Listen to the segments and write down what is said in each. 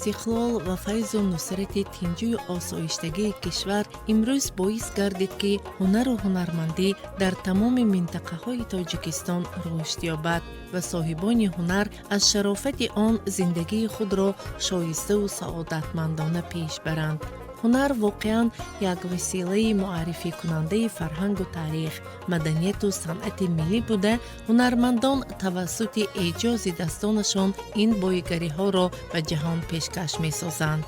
Истиқлол ва файзу нусрати тинҷую осоиштагии кишвар имрӯз боис гардид, ки ҳунару ҳунармандӣ дар тамоми минтақаҳои Тоҷикистон рушд ёбад ва соҳибони ҳунар аз шарофати он зиндагии худро шоиставу саодатмандона пеш баранд. Ҳунар воқеан як василаи муаррификунандаи фарҳангу таърих, маданияту санъати миллӣ буда, ҳунармандон тавассути эъҷози дастонашон ин боигариҳоро ба ҷаҳон пешкаш месозанд.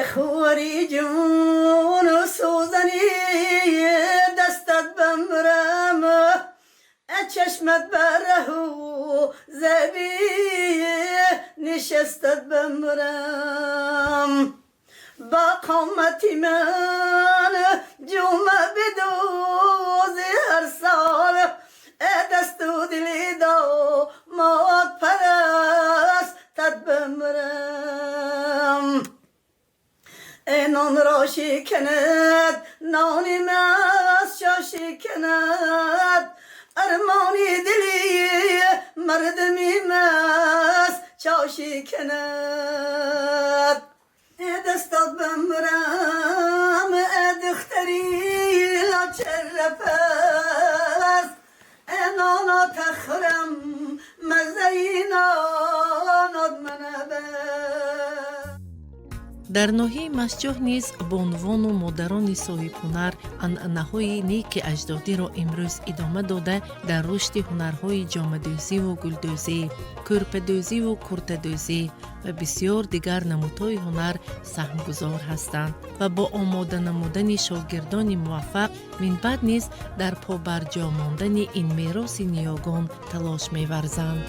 Хӯри ҷуну сӯзани, дастат бамрам, чашмат бараҳу заби, нишастат бамрам. Ба қомати ман ҷума бидӯзи ҳар сол, дасту дили домод парастат бамрам. Нонро шиканад, нони мас шиканад, армони дили мардами мас чо шиканад. Дастат бамрам, духтари лочаррафаст, ноно тахрам, маззаи нонот манабе. Дар ноҳияи Мастчоҳ низ бонувону модарони соҳибҳунар анъанаҳои неки аҷдодиро имрӯз идома дода, дар рушди ҳунарҳои ҷомадӯзиву гулдӯзӣ, кӯрпадӯзиву куртадӯзӣ ва бисёр дигар намудҳои ҳунар саҳмгузор ҳастанд ва бо омода намудани шогирдони муваффақ минбаъд низ дар побарҷо мондани ин мероси ниёгон талош меварзанд.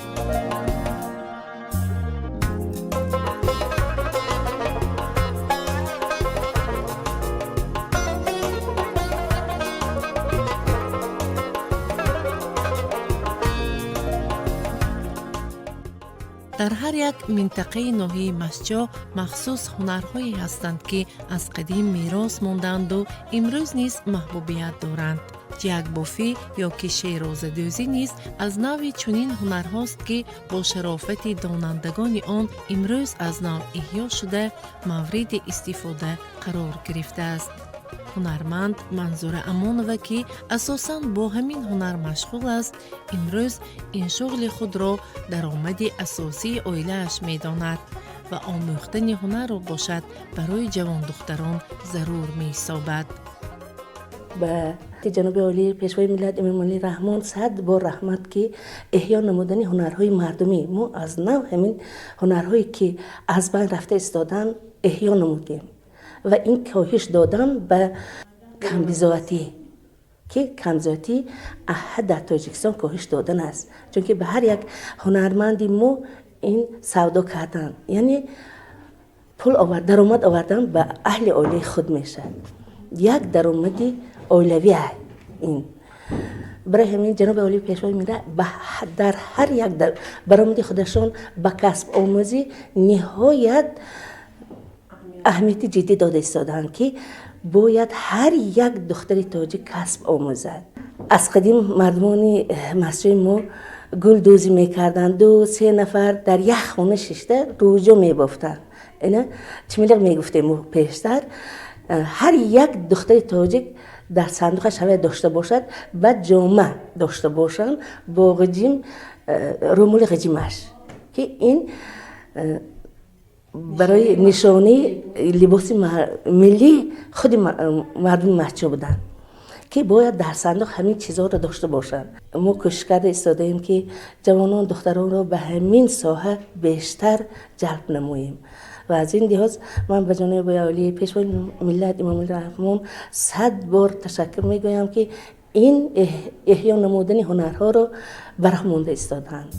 Дар ҳар як минтақаи ноҳияи Мастчоҳ махсус ҳунарҳое ҳастанд, ки аз қадим мерос мондаанду имрӯз низ маҳбубият доранд. Ҷиякбофӣ ё ки шерозадӯзӣ низ аз навъи чунин ҳунарҳост, ки бо шарофати донандагони он имрӯз аз нав эҳё шуда, мавриди истифода қарор гирифтааст. Ҳунарманд Манзура Амонова, ки асосан бо ҳамин ҳунар машғул аст, имрӯз ин шуғли худро даромади асосии оилааш медонад ва омӯхтани ҳунарро бошад барои ҷавондухтарон зарур меҳисобад. Ба ҷаноби олӣ, Пешвои миллат Эмомалӣ Раҳмон сад бор раҳмат, ки эҳё намудани ҳунарҳои мардумӣ, мо аз нав ҳамин ҳунарҳое ки аз байн рафта истодан эҳё намудем ва ин коҳиш додан ба камбизоатӣ, ки камбизоатӣ аҳад дар Тоҷикистон коҳиш додан аст, чунки ба ҳар як ҳунарманди мо ин савдо кардан, яъне пул даромад овардан ба аҳли оилаи худ мешавад, як даромади оилавӣ ин. Барои ҳамин ҷаноби олии, Пешвои миллат дар ҳар як баромади худашон ба касб омӯзӣ ниҳоят аҳамияти ҷиддӣ дода истодаанд, ки бояд ҳар як духтари тоҷик касб омӯзад. Аз қадим мардумони Мастчои мо гулдӯзӣ мекарданд, ду се нафар дар як хона шишта рӯҷо мебофтанд, ина чимилиқ мегуфтем пештар. Ҳар як духтари тоҷик дар сандуқаш ҳавай дошта бошад, баъд ҷома дошта бошанд бо ғиҷим, рӯмули ғиҷимаш, ки ин барои нишонаи либоси миллии худи мардуми Мастчо буданд, ки бояд дар сандуқ ҳамин чизҳоро дошта бошанд. Мо кӯшиш карда истодаем, ки ҷавонон, духтаронро ба ҳамин соҳа бештар ҷалб намоем ва аз ин лиҳоз ман ба ҷаноби олии, Пешвои миллат Эмомалӣ Раҳмон сад бор ташаккур мегӯям, ки ин эҳё намудани ҳунарҳоро ба роҳ монда истодаанд.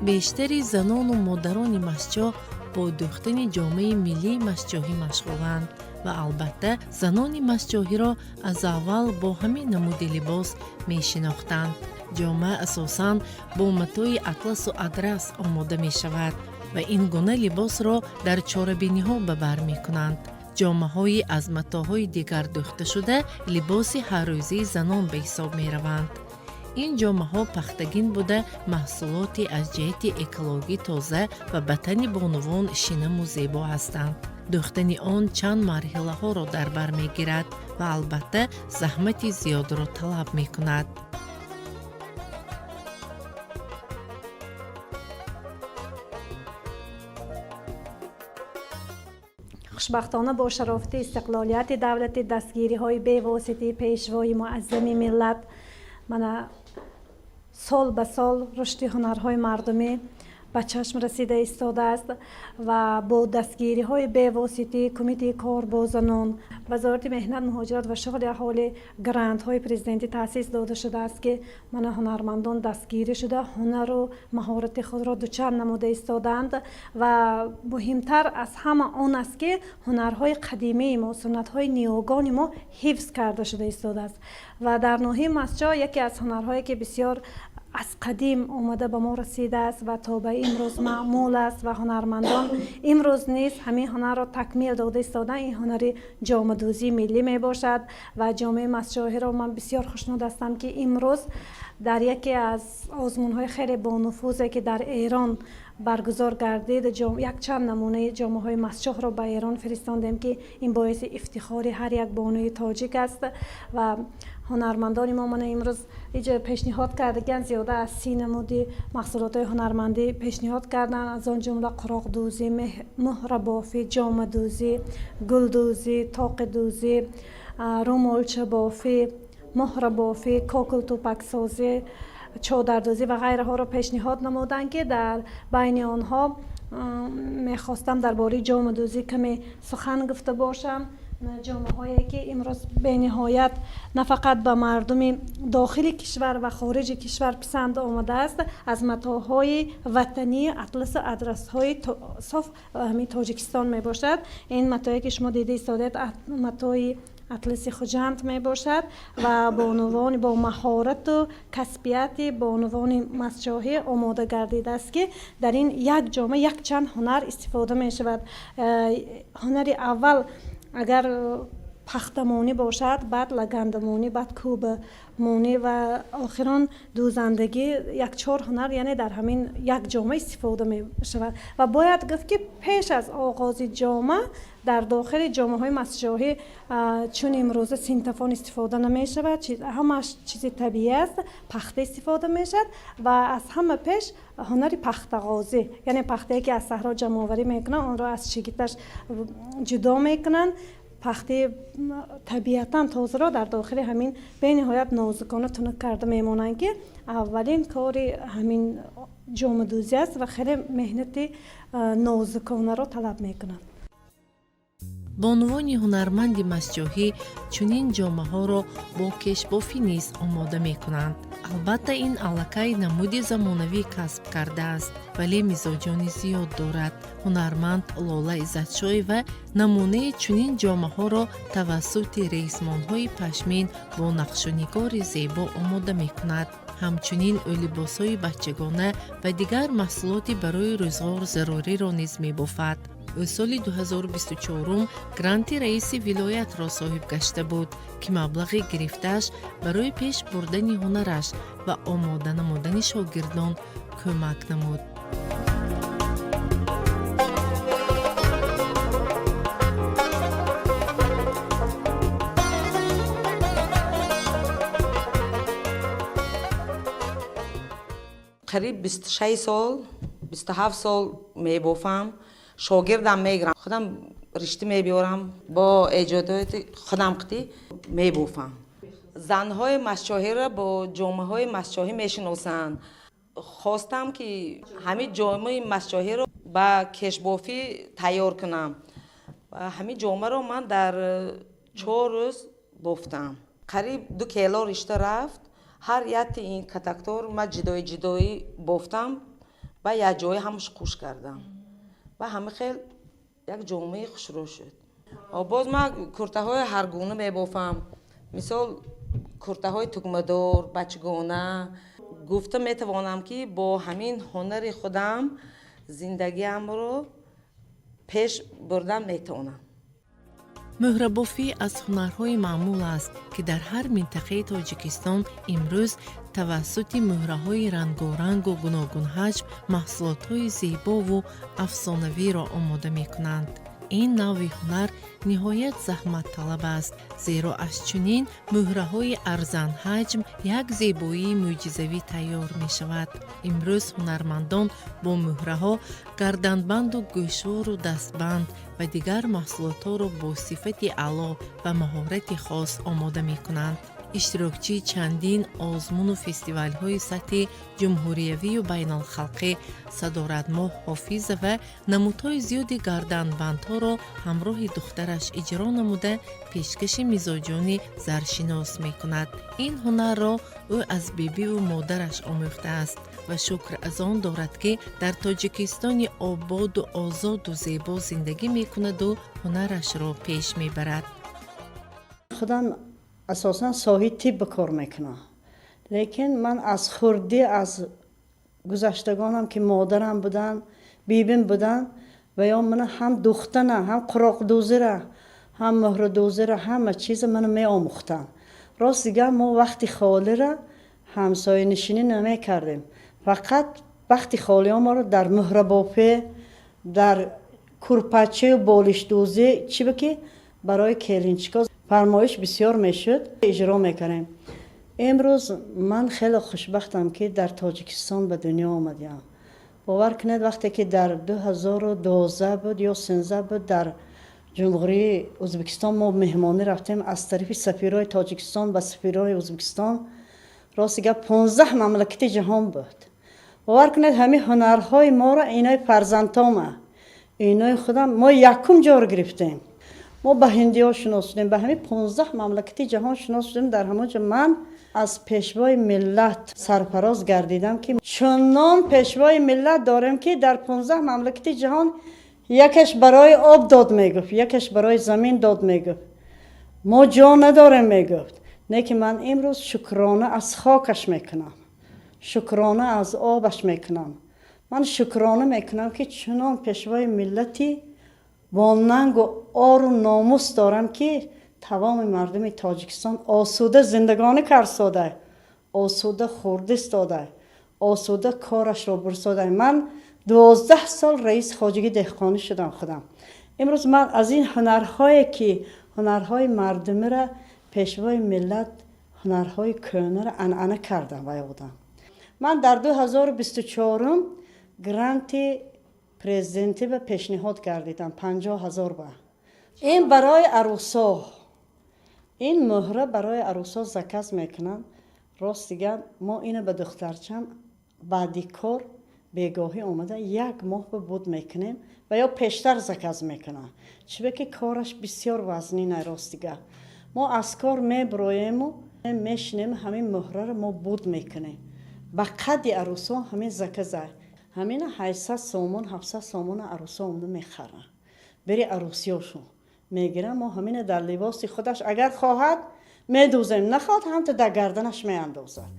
Бештари занону модарони Мастчоҳ бо дӯхтани ҷомаи миллии мастчоҳӣ машғуланд ва албатта занони мастчоҳиро аз аввал бо ҳамин намуди либос мешинохтанд. Ҷома асосан бо матои атласу адрас омода мешавад ва ин гуна либосро дар чорабиниҳо ба бар мекунанд. Ҷомаҳои аз матоъҳои дигар дӯхташуда либоси ҳаррӯзии занон ба ҳисоб мераванд. Ин ҷомаҳо пахтагин буда, маҳсулоти аз ҷиҳати экологӣ тоза ва ба тани бонувон шинаму зебо ҳастанд. Дӯхтани он чанд марҳилаҳоро дар бар мегирад ва албатта заҳмати зиёдро талаб мекунад. Хушбахтона, бо шарофати истиқлолияти давлатӣ, дастгириҳои бевоситаи Пешвои муаззами миллат, мана сол ба сол рушди ҳунарҳои мардумӣ ба чашм расида истодааст ва бо дастгириҳои бевоситаи Кумитаи кор бо занон, Вазорати меҳнат, муҳоҷират ва шуғли аҳолӣ, грантҳои президентӣ таъсис дода шудааст, ки мана ҳунармандон дастгирӣ шуда, ҳунару маҳорати худро дучанд намуда истодаанд. Ва муҳимтар аз ҳама он аст, ки ҳунарҳои қадимии мо, суннатҳои ниёгони мо ҳифз карда шуда истодааст. Ва дар ноҳияи Мастчоҳ яке аз ҳунарҳое, ки бисёр аз қадим омада ба мо расидааст ва то ба имрӯз маъмул аст ва ҳунармандон имрӯз низ ҳамин ҳунарро такмил дода истодаанд, ин ҳунари ҷомадӯзии миллӣ мебошад. Ва ҷомаи мастчоҳиро ман бисёр хушнуд ҳастам, ки имрӯз дар яке аз озмунҳои хеле бонуфузе, ки дар Эрон баргузор гардид, якчанд намунаи ҷомаҳои мастчоҳро ба Эрон фиристондем, ки ин боиси ифтихори ҳар як бонуи тоҷик аст. Ва ҳунармандони мо мана имрӯз иҷо пешниҳод кардагианд, зиёда аз 30 намуди маҳсулотҳои ҳунармандӣ пешниҳод карданд, аз он ҷумла қуроқдӯзӣ, муҳрабофӣ, ҷомадӯзӣ, гулдӯзӣ, тоқидӯзӣ, румолчабофӣ, муҳрабофӣ, кокултупаксозӣ, чодардӯзӣ ва ғайраҳоро пешниҳод намуданд, ки дар байни онҳо мехостам дар бораи ҷомадӯзӣ каме сухан гуфта бошам. Ҷомаҳое, ки имрӯз бениҳоят на фақат ба мардуми дохили кишвар ва хориҷи кишвар писанд омадааст, аз матоъҳои ватании атласу адрасҳои соф ҳамин Тоҷикистон мебошад. Ин матое, ки шумо дида истодаед, матои атласи Хуҷанд мебошад ва бонувони бо маҳорату касбияти бонувони мастчоҳӣ омода гардидааст, ки дар ин як ҷома якчанд ҳунар истифода мешавад. Ҳунари аввал агар пахтамонӣ бошад, баъд лагандамонӣ, баъд кӯбамонӣ ва охирон дӯзандагӣ. Як чор ҳунар, яъне, дар ҳамин як ҷома истифода мешавад. Ва бояд гуфт, ки пеш аз оғози ҷома дар дохили ҷомаҳои мастчоҳӣ, чун имрӯза синтофон истифода намешавад, ҳамааш чизи табиӣ аст, пахта истифода мешавад. Ва аз ҳама пеш ҳунари пахтағозӣ, яъне пахтае, ки аз саҳро ҷамъоварӣ мекунанд, онро аз шигиташ ҷудо мекунанд, пахтаи табиатан тозаро дар дохили ҳамин бениҳоят нозукона тунук карда мемонанд, ки аввалин кори ҳамин ҷомадӯзӣ аст ва хеле меҳнати нозуконаро талаб мекунад. Бонувони ҳунарманди мастчоҳӣ чунин ҷомаҳоро бо кешбофӣ низ омода мекунанд. Албатта, ин аллакай намуди замонавӣ касб кардааст, вале мизоҷони зиёд дорад. Ҳунарманд Лола Иззатшоева намунаи чунин ҷомаҳоро тавассути рейсмонҳои пашмин бо нақшунигори зебо омода мекунад. Ҳамчунин ӯ либосҳои бачагона ва дигар маҳсулоти барои рӯзғор заруриро низ мебофад. Ӯ соли 2024 гранти раиси вилоятро соҳиб гашта буд, ки маблағи гирифтааш барои пеш бурдани ҳунараш ва омода намудани шогирдон кӯмак намуд. Қариб 26 сол, 27 сол мебофам, шогирдам мегирам, худам ришта мебиёрам, бо эҷодоти худам қити мебофам. Занҳои мастчоҳиро бо ҷомаҳои мастчоҳӣ мешиносанд. Хостам, ки ҳамин ҷомаи мастчоҳиро ба кешбофӣ тайёр кунам ва ҳамин ҷомаро ман дар 4 рӯз бофтам. Қариб 2 кило ришта рафт. Ҳар якти ин катактор ман ҷудои ҷудоӣ бофтам ва якҷоя ҳамаш қӯш кардам ва ҳама хел як ҷомаи хушрӯ шуд. Боз ман куртаҳои ҳаргуна мебофам, мисол, куртаҳои тугмадор, бачгона. Гуфта метавонам, ки бо ҳамин ҳунари худам зиндагиамро пеш бурдан метавонам. Муҳрабофӣ аз ҳунарҳои маъмул аст, ки дар ҳар минтақаи Тоҷикистон имрӯз Тавассути муҳраҳои рангорангу гуногунҳаҷм маҳсулотҳои зебову афсонавиро омода мекунанд. Ин навъи ҳунар ниҳоят заҳматталаб аст, зеро аз чунин муҳраҳои арзанҳаҷм як зебоии мӯъҷизавӣ тайёр мешавад. Имрӯз ҳунармандон бо муҳраҳо гарданбанду гӯшвору дастбанд ва дигар маҳсулотҳоро бо сифати аъло ва маҳорати хос омода мекунанд. Иштирокчии чандин озмуну фестивалҳои сатҳи ҷумҳуриявию байналхалқӣ Садоратмоҳ Ҳофизова намудҳои зиёди гарданбандҳоро ҳамроҳи духтараш иҷро намуда, пешкаши мизоҷони заршинос мекунад. Ин ҳунарро ӯ аз бибиву модараш омӯхтааст ва шукр аз он дорад, ки дар Тоҷикистони ободу озоду зебо зиндагӣ мекунаду ҳунарашро пеш мебарад. Худам асосан соҳаи тиб кор мекунам, лекин ман аз хурдӣ аз гузаштагонам, ки модарам буданд, бибим буданд, ва ё мана ҳам духтана, ҳам қуроқдӯзира, ҳам муҳрадӯзира, ҳама чиза мана меомӯхтанд. Рост дигар, мо вақти холира ҳамсоянишинӣ намекардем, фақат вақти холиҳо моро дар муҳрабофе, дар курпачаю болишдӯзӣ, чӣ ба ки барои келинчико фармоиш бисёр мешуд, иҷро мекардем. Имрӯз ман хеле хушбахтам, ки дар Тоҷикистон ба дунё омадаам. Бовар кунед, вақте ки дар 2012 буд ё 13 буд, дар Ҷумҳурии Ӯзбекистон мо меҳмонӣ рафтем аз тарафи сафирҳои Тоҷикистон ба сафирҳои Ӯзбекистон. Рости гап, 15 мамлакати ҷаҳон буд. Бовар кунед, ҳамин ҳунарҳои моро инои фарзандома, инои худам мо якум ҷоро гирифтем. Мо ба ҳиндиҳо шинос шудем, ба ҳамин 15 мамлакати ҷаҳон шинос шудем. Дар ҳамон ҷо ман аз Пешвои миллат сарфароз гардидам, ки чунон Пешвои миллат дорем, ки дар 15 мамлакати ҷаҳон якаш барои об дод мегуфт, якаш барои замин дод мегуфт, мо ҷо надорем мегуфт. Не ки ман имрӯз шукрона аз хокаш мекунам, шукрона аз обаш мекунам, ман шукрона мекунам, ки чунон Пешвои миллати бо нангу ору номус дорам, ки тамоми мардуми Тоҷикистон осуда зиндагонӣ кард, осуда хӯрда истода, осуда корашро бурсода. Ман 12 сол раиси хоҷагии деҳқонӣ шудам худам. Имрӯз ман аз ин ҳунарҳое, ки ҳунарҳои мардумиро Пешвои миллат, ҳунарҳои кӯҳнаро анъана кардам ва ёдам. Ман дар 2024-ум гранти президентӣ ба пешниҳод гардидам, 50 000 ба. Ин барои арӯсо, ин муҳра барои арӯсо заказ мекунанд. Рост дигар, мо ина ба духтарчам баъди кор бегоҳӣ омада як моҳ ба буд мекунем ва ё пештар заказ мекунам, чиба ки кораш бисёр вазнина. Рост дигар, мо аз кор меброему мешинем, ҳамин муҳраро мо буд мекунем ба қадди арӯсо. Ҳамин заказа, ҳамина 800 сомон, 700 сомона арӯсо омада мехаранд, бери арӯсиёшон мегирам. Мо ҳамина дар либоси худаш агар хоҳад медӯзем, нахоҳад ҳамта дар гарданаш меандозад.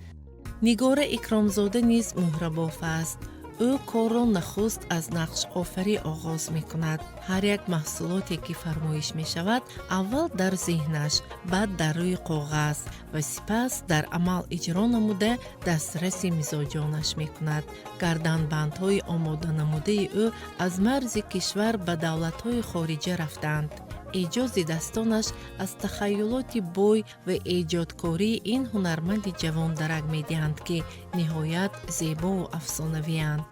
Нигора Икромзода низ муҳрабоф аст. Ӯ корро нахуст аз нақшофарӣ оғоз мекунад. Ҳар як маҳсулоте, ки фармоиш мешавад, аввал дар зеҳнаш, баъд дар рӯи коғаз ва сипас дар амал иҷро намуда, дастраси мизоҷонаш мекунад. Гарданбандҳои омоданамудаи ӯ аз марзи кишвар ба давлатҳои хориҷа рафтанд. Эҷози дастонаш аз тахайюлоти бой ва эҷодкории ин ҳунарманди ҷавон дарак медиҳанд, ки ниҳоят зебову афсонавиянд.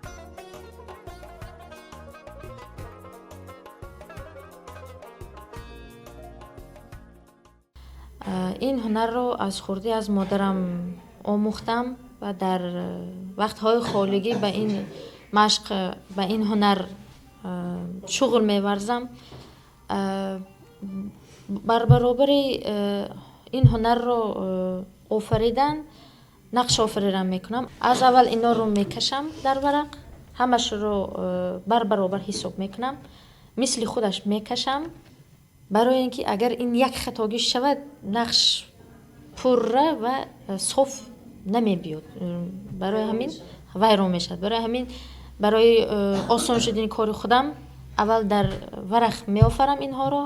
Ин ҳунарро аз хурдӣ аз модарам омӯхтам ва дар вақтҳои холигӣ ба ин машқ, ба ин ҳунар шуғл меварзам. Бар баробари ин ҳунарро офаридан, нақшофарирам мекунам. Аз аввал инҳоро мекашам дар варақ, ҳамашро барбаробар ҳисоб мекунам, мисли худаш мекашам, барои ин ки агар ин як хатогӣ шавад, нақш пурра ва соф намебиёд, барои ҳамин вайрон мешавад. Барои ҳамин, барои осон шудани кори худам, аввал дар варақ меофарам инҳоро.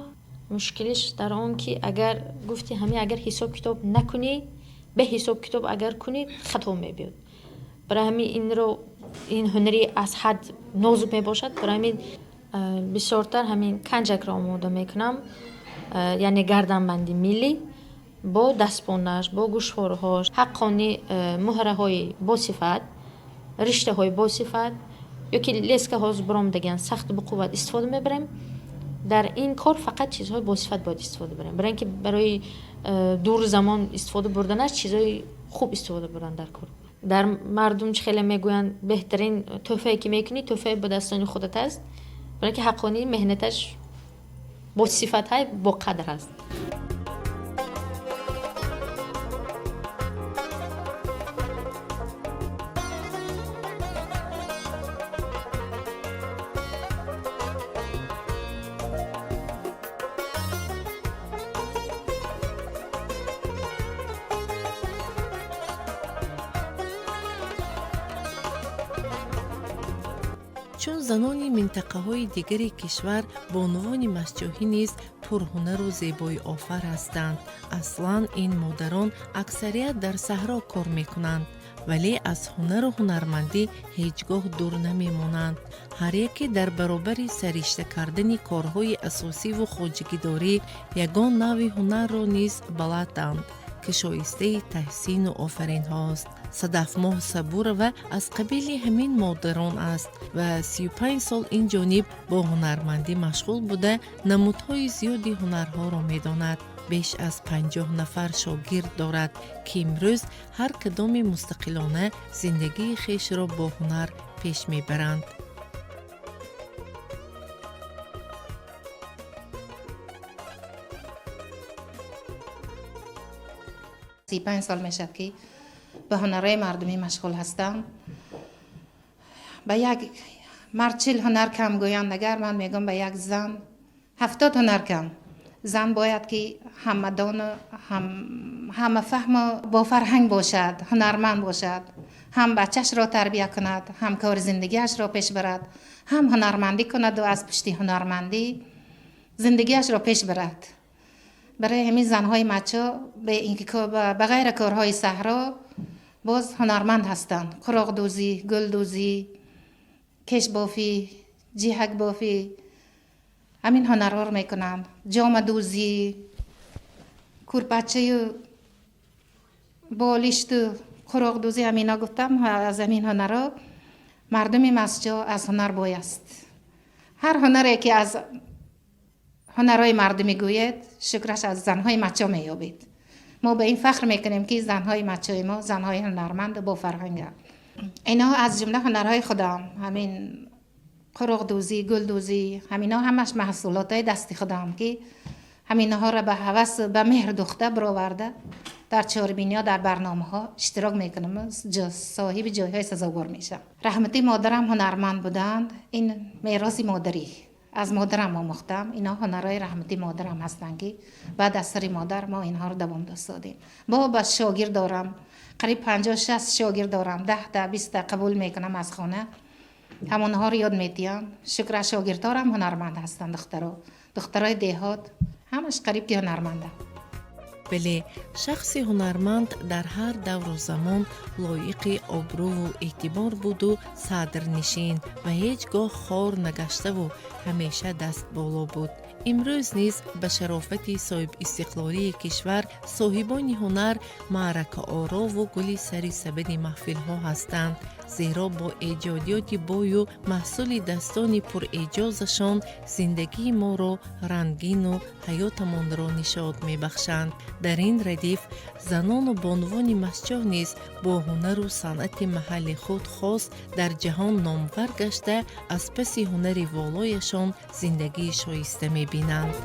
Мушкилиш дар он ки агар гуфти ҳамин, агар ҳисоб китоб накунӣ. Бе ҳисоб китоб агар кунед, хато мебиёд. Барои ҳамин инро, ин ҳунари аз ҳад нозук мебошад. Барои ҳамин бисёртар ҳамин канҷакро омода мекунам, яъне гарданбанди миллӣ бо дастпонаш, бо гӯшворҳош, ҳаққони муҳраҳои босифат, риштаҳои босифат ёки лескаҳо биромдагиан сахту бақувват истифода мебарем. Дар ин кор фақат чизҳои босифат бояд истифода барем, барои ин ки барои дур замон истифода бурданаш чизҳои хуб истифода бурдан дар кор. Дар мардум чӣ хеле мегӯянд, беҳтарин тӯҳфае ки мекунӣ, тӯҳфаи ба дастони худат аст, барои ки ҳаққонии меҳнаташ босифатҳай, боқадр аст. Чун занони минтақаҳои дигари кишвар, бонувони мастчоҳӣ низ пурҳунару зебоиофар ҳастанд. Аслан ин модарон аксарият дар саҳро кор мекунанд, вале аз ҳунару ҳунармандӣ ҳеҷ гоҳ дур намемонанд. Ҳар яке дар баробари саришта кардани корҳои асосиву хоҷагидорӣ ягон навъи ҳунарро низ баладанд, ки шоистаи таҳсину офаринҳост. Садафмоҳ Сабурова аз қабили ҳамин модарон аст ва 35 сол ин ҷониб бо ҳунармандӣ машғул буда, намудҳои зиёди ҳунарҳоро медонад. Беш аз 50 нафар шогирд дорад, ки имрӯз ҳар кадоме мустақилона зиндагии хешро бо ҳунар пеш мебаранд. 35 сол мешавад, ки ба ҳунарҳои мардумӣ машғул ҳастам. Ба як мард 40 ҳунар кам гӯянд, агар ман мегӯям, ба як зан 70 ҳунар кам. Зан бояд ки ҳамадону ҳамафаҳму бофарҳанг бошад, ҳунарманд бошад, ҳам бачашро тарбия кунад, ҳам кори зиндагиашро пеш барад, ҳам ҳунармандӣ кунаду аз пушти ҳунармандӣ зиндагиашро пеш барад. Барои ҳамин занҳои мачо ба ғайри корҳои саҳро боз ҳунарманд ҳастанд. Қуроқдӯзӣ, гулдӯзӣ, кешбофӣ, ҷиҳакбофӣ, ҳамин ҳунарҳоро мекунанд. Ҷомадӯзӣ, курпачаю болишту қуроқдӯзӣ, ҳамино гуфтам, аз ҳамин ҳунарҳо. Мардуми мастчо аз ҳунар бой аст. Ҳар ҳунаре ки аз ҳунарҳои мардумӣ гӯед, шукраш аз занҳои мачо меёбед. Мо ба ин фахр мекунем, ки занҳои мачои мо занҳои ҳунарманду бофарҳанганд. Инҳо аз ҷумла ҳунарҳои худам, ҳамин қуроқдӯзӣ, гулдӯзӣ, ҳаминҳо ҳамаш маҳсулотҳои дасти худам, ки ҳаминҳоро ба ҳавасу ба меҳр духта бароварда, дар чорбиниҳо, дар барномаҳо иштирок мекунам, соҳиби ҷойҳои сазовор мешавам. Раҳмати модарам ҳунарманд буданд. Ин мероси модарӣ аз модарам омӯхтам. Инҳо ҳунарҳои раҳмати модарам ҳастанд, ки баъд аз сари модар мо инҳоро давом додем. Бо ба шогирд дорам, қариб 50-60 шогирд дорам, 10-та, 20-та қабул мекунам аз хона, ҳамонҳоро ёд медиҳам. Шукр, шогирдҳорам ҳунарманд ҳастанд. Духтарои деҳот ҳамаш қариб ки ҳунарманданд. Бале, шахси ҳунарманд дар ҳар давру замон лоиқи обрӯву эътибор буду садрнишин ва ҳеҷ гоҳ хор нагаштаву ҳамеша дастболо буд. Имрӯз низ ба шарофати соҳибистиқлолии кишвар соҳибони ҳунар маъракаорову гули сари сабади маҳфилҳо ҳастанд, зеро бо эҷодиёти бою маҳсули дастони пурэъҷозашон зиндагии моро рангину ҳаётамонро нишод мебахшанд. Дар ин радиф занону бонувони мастчоҳ низ бо ҳунару санъати маҳалли худ хос дар ҷаҳон номвар гашта, аз паси ҳунари волояшон зиндагии шоиста мебинанд.